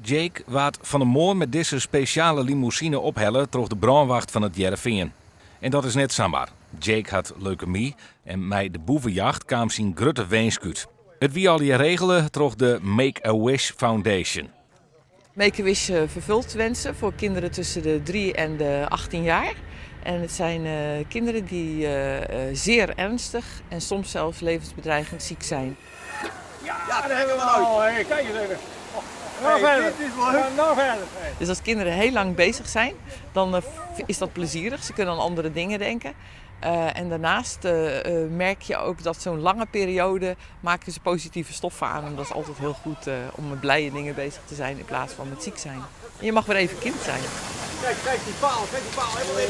Jake waard fan 'e moarn mei dizze spesjale limûsine ophelle troch de brânwacht fan It Hearrenfean. En dat is net samar. Jake hat leukemy en mei de boevejacht kaam syn grutte winsk út. It wie allegear regele troch de Make-A-Wish Foundation. Make-A-Wish vervult wensen voor kinderen tussen de 3 en de 18 jaar. En het zijn kinderen die zeer ernstig en soms zelfs levensbedreigend ziek zijn. Ja, daar hebben we al. Hey, kijk eens even. Nou verder. Dit is leuk. Nou verder. Dus als kinderen heel lang bezig zijn, dan is dat plezierig. Ze kunnen aan andere dingen denken. En daarnaast merk je ook dat zo'n lange periode maken ze positieve stoffen aan. En dat is altijd heel goed om met blije dingen bezig te zijn in plaats van met ziek zijn. En je mag weer even kind zijn. Kijk, kijk die paal, kijk die paal. Helemaal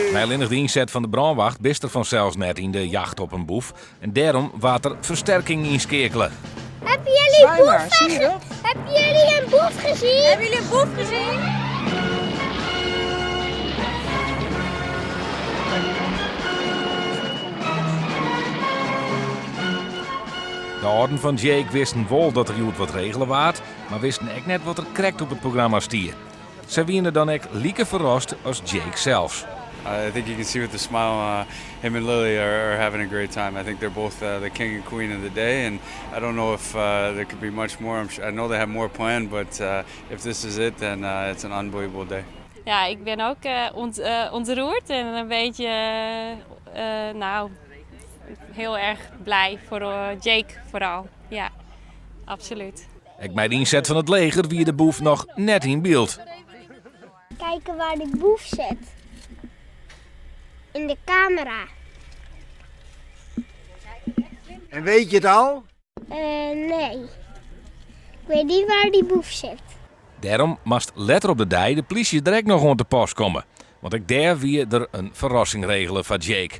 in. Mei allinnich de ynset fan de brânwacht bist der fansels net yn de jacht op in boef. En dêrom waard der fersterking ynskeakele. Hebben jullie Zwaai maar, boef zie je dat? Hebben jullie een boef gezien? Hebben jullie een boef gezien? De âlden fan Jake wisten wol dat der hjoed wat regele waard, mar wisten ek net wat der krekt op it programma stie. Sy wiene dan ek like ferrast as Jake sels. I think you can see with the smile, him and Lily are having a great time. I think they're both the king and queen of the day, and I don't know if there could be much more. I know they have more planned, but if this is it, then it's an unbelievable day. Ja, ik ben ook ontroerd en een beetje, nou, heel erg blij voor Jake vooral. Ja, absoluut. Ek mei de ynset fan it leger wie de boef noch net yn byld. Kijken waar de boef zit. In de camera. En weet je het al? Nee. Ik weet niet waar die boef zit. Dêrom moast letter op de dei de plysje der ek noch oan te pas komme. Want ek dêr wie der in ferrassing regele foar Jake.